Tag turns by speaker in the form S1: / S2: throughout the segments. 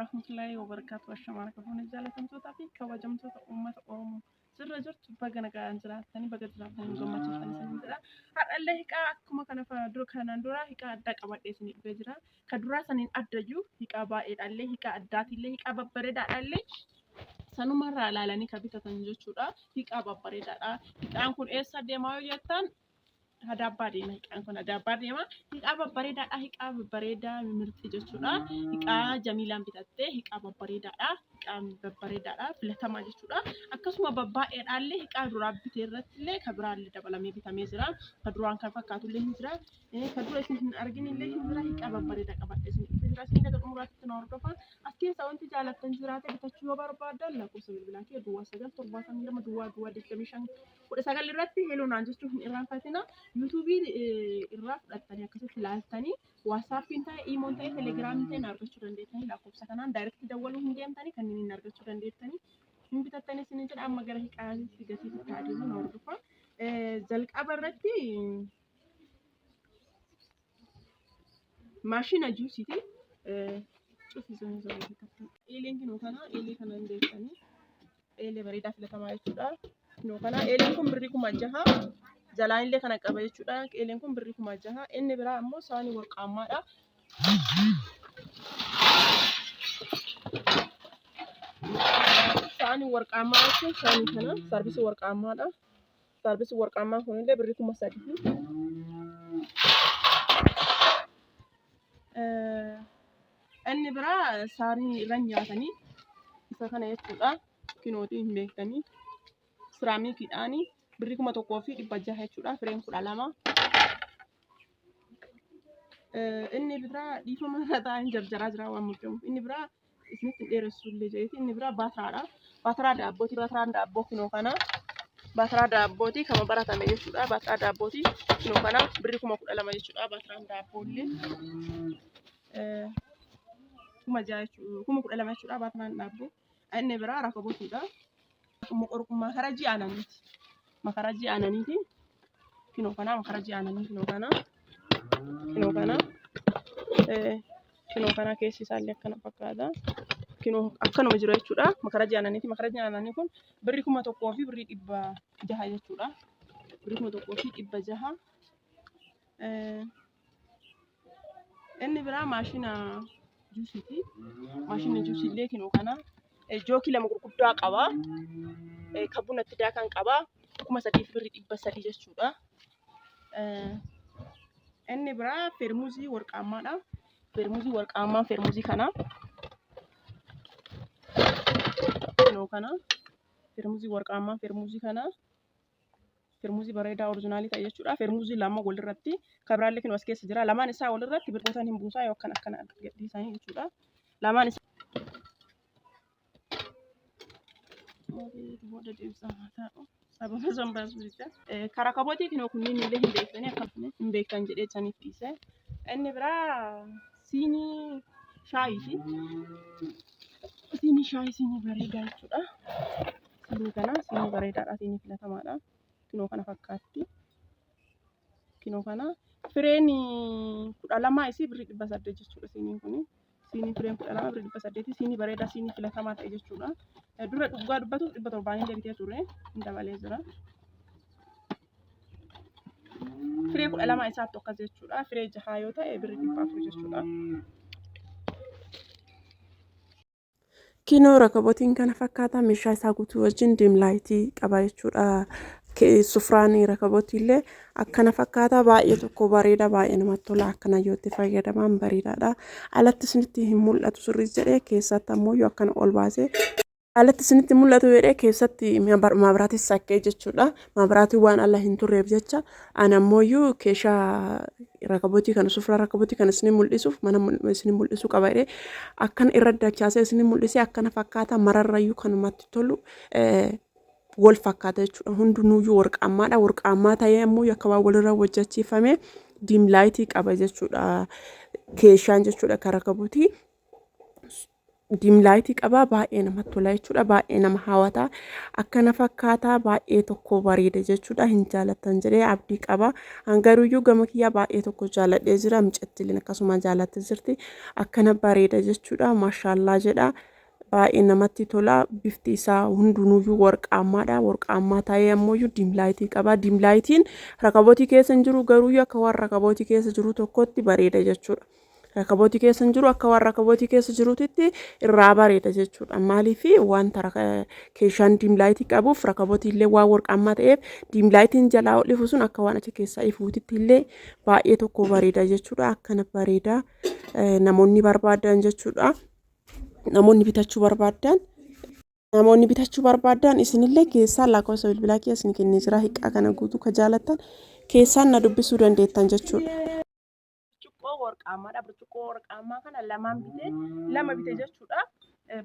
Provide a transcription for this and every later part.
S1: warahmatullaahi wabarakaatu. Ashamaa harka fuune jaalatamtootaa fi kabajamtoota uummata Oromoo. Sirra jirtu baga nagaan jiraattanii baga jiraattanii nu gammachiiftanii isiniin jedha. Har'allee hiqaa akkuma kana dura kanaan dura hiqaa addaa qabadhee isinii dhufee jira. Ka duraa saniin addayyuu hiqaa baay'eedhaallee hiqaa addaatiillee hiqaa babbareedaadhaallee sanumarraa ilaalanii ka bitatan jechuudha. Hiqaa babbareedaadha. Hiqaan kun eessa deemaa yoo jettan Hadaabbaa deema hiqaan kun hadaabbaa deema. Hiqaa babbareedaadha. Hiqaa babbareedaa mirxi jechuudha. Hiqaa Jamiilaan bitatte hiqaa babbareedaadha. Hiqaa babbareedaadha. Filatamaa jechuudha. Akkasuma babbaa'eedhaallee hiqaa duraa bitee irratti illee ka biraallee dabalamee bitamee jira. Ka duraan kan fakkaatu illee hin jira. Ka dura isin hin argin illee hin jira. Hiqaa babbareedaa qabadhe isin dhufee jira. Isin daga xumuraatti na hordofa. As keessa wanti jaalattan jiraate bitachuu yoo barbaaddan lakkoofsa bilbilaa kee duwwaa 9 72 duwwaa duwwaa 25 19 irratti heloo naan jechuu hin irraanfatina. Yuutuubii irraa fudhattanii akkasitti ilaaltanii waasaappiin ta'e, iimoon ta'e, telegiraamiin ta'e na argachuu dandeettanii lakkoofsa kanaan daayirektii dawwaluu hin deemtanii kanneen hin argachuu dandeettanii hin bitattanii isin jedha amma gara hiqaatti gatiitti adeemu na hordofa. Jalqaba irratti maashina juusiiti. Cufi sun Eeleen kinoo kana eelee kana hin beektanii. Eelee bareedaa filatamaa jechuudha. Kinoo kana eeleen kun birrii 6000 jalaan illee kana qaba jechuudha. Eeleen kun birrii 6000. Inni biraa immoo saanii warqaammaadha. Saanii warqaammaa jechuun saanii kana saarbisii warqaammaadha. Saarbisii warqaammaa kunillee birrii 3000. Inni biraa saarii irra nyaatanii isa kana jechuudha. Kinootii hin beektanii. Siraamikiidhaani birrii 1600 jechuudha. Fireen 12. Inni biraa dhiifama irra taa'een jarjaraa jira waan muddamuuf. Inni biraa isinitti hin dheeressu illee jedheeti. Inni biraa baatiraadha. Baatiraa daabbooti. Baatiraan daabboo kinoo kana. Baatiraa daabbooti kama baratame jechuudha. Baatiraa daabbooti kinoo kana birrii 12,000 jechuudha. Baatiraan daabboo illee 6000 jechuudha. 12,000 jechuudha baatiraan daabboo. Inni biraa rakabotiidha. Makarajii aananiiti. Makarajii aananiiti. Kinoo kana makarajii aananii kinoo kana. Kinoo kana. Kinoo kana keessi isaallee akkana fakkaata. Kinoo akkanuma jira jechuudha. Makarajii aananiiti. Makarajii aananii kun birrii 1000 fi birrii 600 jechuudha. Birrii 1600. Inni biraa maashina juusiiti. Maashinni juusii illee kinoo kana jookii lama gurguddaa qaba. Kan buna itti daakan qaba. 3000 fi birrii 300 jechuudha. Inni biraa feermuzii warqaammaadha. Feermuzii warqaammaan feermuzii kana. Kinoo kana. Feermuzii warqaammaan feermuzii kana. Fermuzii bareedaa orijinaalii ta'e jechuudha. Fermuzii lama walirratti kabiraallee kinoo as keessa jira. Lamaan isaa walirratti birqootaan hin buusaa yookaan akkana gadhiisanii jechuudha. Lamaan isaa booda deebisaa taa'u. Sababa san baasuu jecha. Karaa kabootii kinoo kunniin illee hin beektanii akka hin beektan jedhee saniif dhiise. Inni biraa siinii shaayiiti. Siinii shaayii siinii bareedaa jechuudha. Siinii kana siinii bareedaadha siinii filatamaadha. Kinoo kana fakkaatti. Kinoo kana fireen 12 isii birrii 800 jechuudha siiniin kuni. Siinii fireen 12 birrii 800 siinii bareedaa siinii filatamaa ta'e jechuudha. Dura dhugaa dubbatuuf 700 illee bitee ture hin dabalee jira. Firee 12 isaatti akkas jechuudha. Firee jahaa yoo ta'e birrii 400 jechuudha.
S2: Kinoo rakabotiin kana fakkaata meeshaa isaa guutuu wajjin diimlaayitii qaba jechuudha. Sufraan rakabotii illee akkana fakkaata baay'ee tokko bareeda baay'ee namatti tola akkana yoo itti fayyadaman bareedaadha. Alatti isinitti hin mul'atu sirrii jedhee keessatti ammoo yoo akkana ol baasee alatti isinitti mul'atu jedhee keessatti maabiraatii sakkee jechuudha. Maabiraatiin waan ala hin turreef jecha ani ammooyyuu keeshaa rakabotii kana sufraa rakabotii kana isin mul'isuuf mana isin mul'isuu qaba jedhee akkana irra dachaasee isin mul'isee akkana fakkaata mararrayyuu kanumatti tolu wal fakkaata jechuudha. Hundinuuyyuu warqaammaadha. Warqaammaa ta'ee ammoo akka waan walirra hojjechiifame diimlaayitii qaba jechuudha. Keeshaan jechuudha kan rakabotii. Diimlaayitii qaba, baay'ee namatti tola jechuudha, baay'ee nama hawata, akkana fakkaata, baay'ee tokko bareeda jechuudha. Hin jaalattan jedhee abdii qaba. Hangaruyyuu gama kiyyaa baay'ee tokko jaaladhee jira, micattileen akkasuma jaalattee jirti. Akkana bareeda jechuudha, maashaallaa jedha, baay'ee namatti tola. Bifti isaa hundinuyyuu warqaammaadha. Warqaammaa ta'ee ammoo diimlaayitii qaba. Diimlaayitiin rakabootii keessa hin jiru, garuuyyuu akka waan rakabootii keessa jiru tokkotti bareeda jechuudha. Rakabootii keessa hin jiru, akka waan rakabootii keessa jiruutitti irraa bareeda jechuudha. Maaliif? Wanta keeshaan diimlaayitii qabuuf, rakabootii illee waan warqaammaa ta'eef, diimlaayitiin jalaa ol ifu sun akka waan achi keessaa ifuutitti illee baay'ee tokko bareeda jechuudha. Akkana bareeda, namoonni barbaadan jechuudha. Namoonni bitachuu barbaadan. Namoonni bitachuu barbaadan isinillee keessaan lakkoofsa bilbilaa kiyya isin kennee jira. Hiqqaa kana guutuu ka jaalattan keessaan na dubbisuu dandeettan jechuudha.
S1: Burcuqqoo warqaammaadha. Burcuqqoo warqaammaa kana lamaan bite, lama bite jechuudha.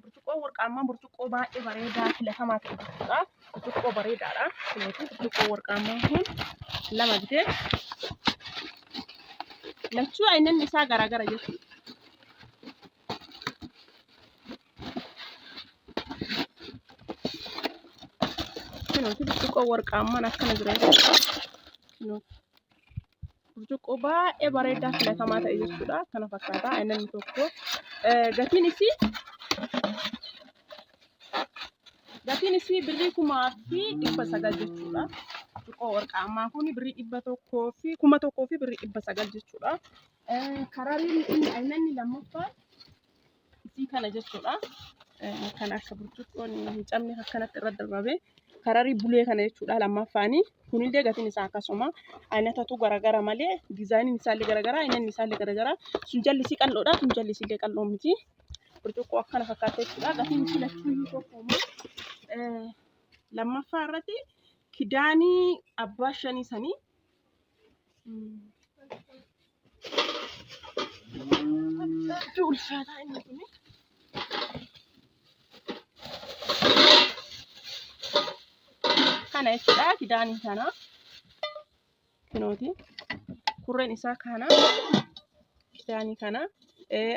S1: Burcuqqoo warqaammaa burcuqqoo baay'ee bareedaa filatamaa ta'e jechuudha. Burcuqqoo bareedaadha. Kunuuti burcuqqoo warqaammaa kun lama bite. Lachuu aynanni isaa garaagara jechuudha. Kunuuti burcuqqoo warqaammaan akkana jira jechuudha. Kunuuti. Burcuqqoo baay'ee bareedaa filatamaa ta'e jechuudha. Kana fakkaata inni tokko. Gatiin isii birrii 1900 jechuudha. Burcuqqoo warqaammaa kun birrii 100 fi 1000 fi birrii 900 jechuudha. Karariin inni aynanni lammaffaan isii kana jechuudha. Kan akka burcuqqoon hin cabne akkanatti irra darbame kararii bulee kana jechuudha lammaffaani. Kunillee gatiin isaa akkasuma, aynatatu garagara malee diizaayiniin isaallee garagara, aynanni isaallee garagara. Sun jalli isii qal'oodha, sun jalli isiillee qal'oo miti. Burcuqqoo akkana fakkaata jechuudha. Gatiin isii lachuuyyuu tokkuma. Lammaffaa irratti kidaanii abbaa shanii sanii hedduu ulfaataa inni kuni. Kana jechuudha kidaanii kana. Kinooti. Kurreen isaa kana. Kidaanii kana.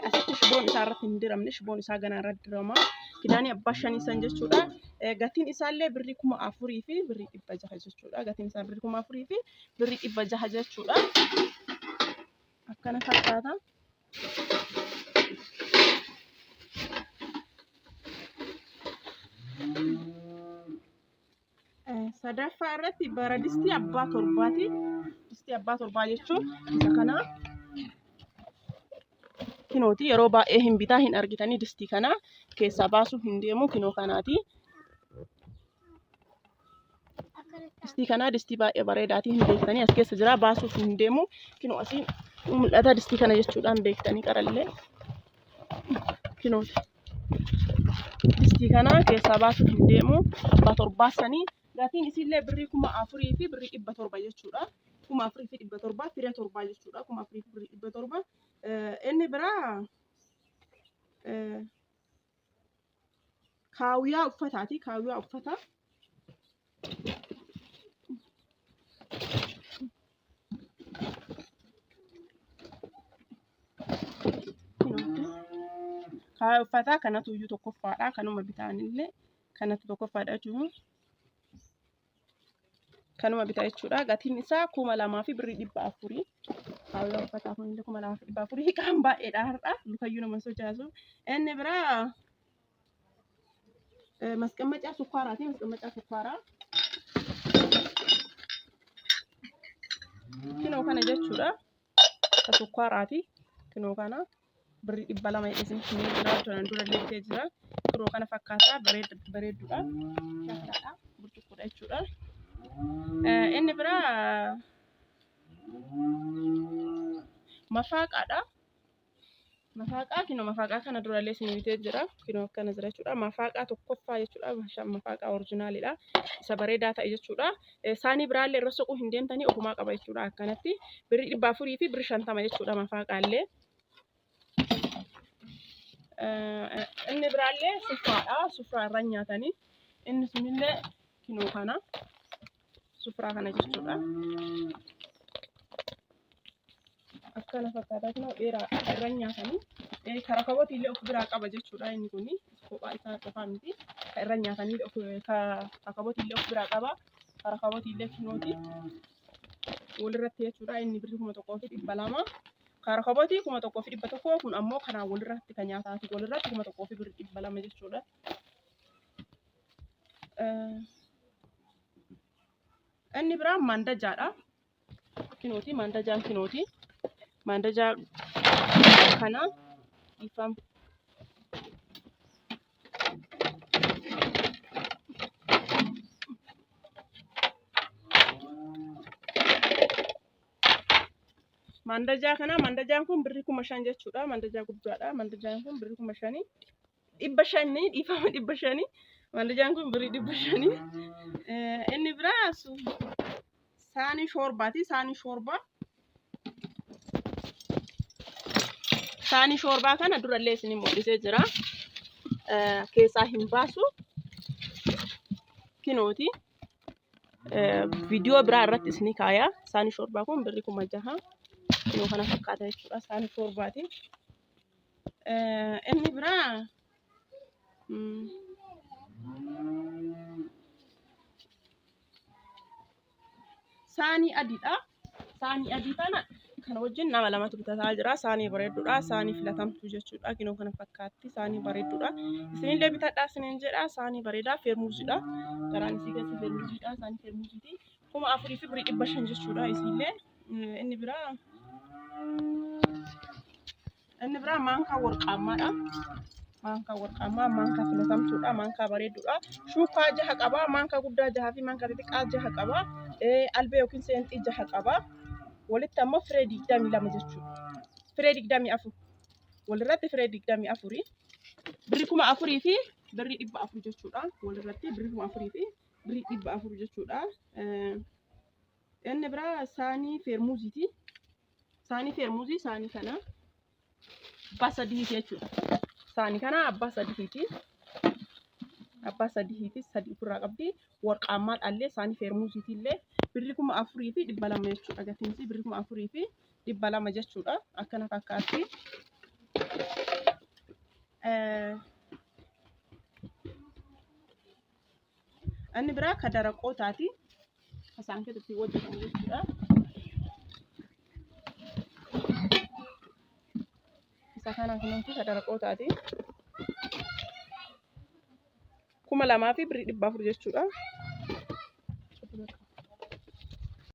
S1: Asitti shiboon isaa irratti hin diramne, shiboon isaa ganaa irratti dirama. Kidaanii abbaa shanii san jechuudha. Gatiin isaallee birrii 4600 jechuudha. Gatiin isaa birrii 4600 jechuudha. Akkana fakkaata. Sadaffaa irratti bara distii abbaa torbaati. Distii abbaa torbaa jechuun isa kana. Kinooti, yeroo baay'ee hin bitaa, hin argitanii, distii kana keessaa baasuu hin deemu, kinoo kanaati. Distii kana distii baay'ee bareedaati, hin beektanii, as keessa jira, baasuuf hin deemu, kinoo asiin mul'ata distii kana jechuudhaan beektanii qarallee kinooti. Distii kana keessaa baasuuf hin deemu, abbaa torbaa sanii gatiin isiillee birrii 4700 jechuudha. 4700 firee torbaa jechuudha. 4700. Inni biraa kaawwiyaa uffataati. Kaawwiyaa uffataa. Kaawwiyaa uffataa kanatu iyyuu tokkoffaadha. Kanuma bitaanillee kanatu tokkoffaadha jechuudha. Kanuma bita jechuudha. Gatiin isaa 2400. Kaawwiyaa uffataa kunillee 2400. Hiikaan baay'eedha har'a. Lukayyuu nama sochaasu. Inni biraa masqammacaa sukkaaraati. Masqammacaa sukkaaraa. Kinoo kana jechuudha. Ka sukkaaraati. Kinoo kana birrii 200 isin himee jira. Duraan dura illee bitee jira. Kinoo kana fakkaata. Bareedduudha. Shaakalaadha. Burcuqqoodha jechuudha. Inni biraa mafaaqaadha. Mafaaqaa kinoo, mafaaqaa kana durallee isin bitee jira. Kinoo akkana jira jechuudha. Mafaaqaa tokkoffaa jechuudha. Mafaaqaa originaalidha. Isa bareedaa ta'e jechuudha. Saanii biraallee irra soquu hin deemtanii, ofumaa qaba jechuudha. Akkanatti birrii 400 fi birrii 50 jechuudha mafaaqaallee. Inni biraallee sufraadha. Sufraa irra nyaatanii. Inni sunillee kinoo kana. Sufraa kana jechuudha. Akkana fakkaata, kinoo dheeraadha, irra nyaatanii. Ka rakabotii illee of biraa qaba jechuudha inni kun kophaa isaa qofaa miti. Ka irra nyaatanii ka rakabotii illee of biraa qaba. Ka rakabotii illee kinooti walirratti jechuudha inni birrii 1200. Ka rakabotii 1100 kun ammoo kanaan walirratti kan nyaataati walirratti 1200 jechuudha. Inni biraa mandajaadha. Kinooti mandajaan kinooti. Mandajaa kana dhiifama. Mandajaa kana mandajaan kun birrii 5000 jechuudha. Mandajaa guddaadha. Mandajaan kun birrii 5000. 500 dhiifama 500. Mandajaan kun birrii 500. Inni biraa saanii shoorbaati. Saanii shoorbaa. Saanii shoorbaa kana durallee isin mul'isee jira. Keessaa hin baasu. Kinooti. Viidiyoo biraa irratti isinii kaaya. Saanii shoorbaa kun birrii 6000. Kinoo kana fakkaata jechuudha. Saanii shoorbaati. Inni biraa saanii adiidha. Saanii adii kana kana wajjin nama lamatu bitataa jira. Saanii bareedduudha. Saanii filatamtuu jechuudha. Kinoo kana fakkaatti. Saanii bareedduudha. Isinillee bitadhaa isiniin jedha. Saanii bareedaa feermuuziidha. Garaan isii keessa feermuuziidha. Saanii feermuuziiti. 4000 fi birrii 500 jechuudha isiillee. Inni biraa maankaa warqaammaadha. Maankaa warqaammaa maankaa filatamtuudha. Maankaa bareedduudha. Shuukaa jaha qaba. Maankaa guddaa jaha fi maankaa xixiqqaa jaha qaba. Albee yookiin seenxii jaha qaba. Walitti ammoo firee 22 jechuudha. Firee 24. Walirratti firee 24. Birrii 4000 fi birrii 400 jechuudha. Walirratti birrii 4000 fi birrii 400 jechuudha. Inni biraa saanii feermuuziiti. Saanii feermuuzii saanii kana abbaa sadiiti jechuudha. Saanii kana abbaa sadiiti. Abbaa sadiiti sadi ofirraa qabdi. Warqaammaa dhallee saanii feermuuziiti illee birrii 4200 jechuudha. Gatiinsi birrii 4200 jechuudha. Akkana fakkaatti. Inni biraa ka daraqootaati. Isaan keessatti hojjetamu jechuudha. Isa kana kunuunsi isa daraqootaati. 2000 fi birrii 400 jechuudha.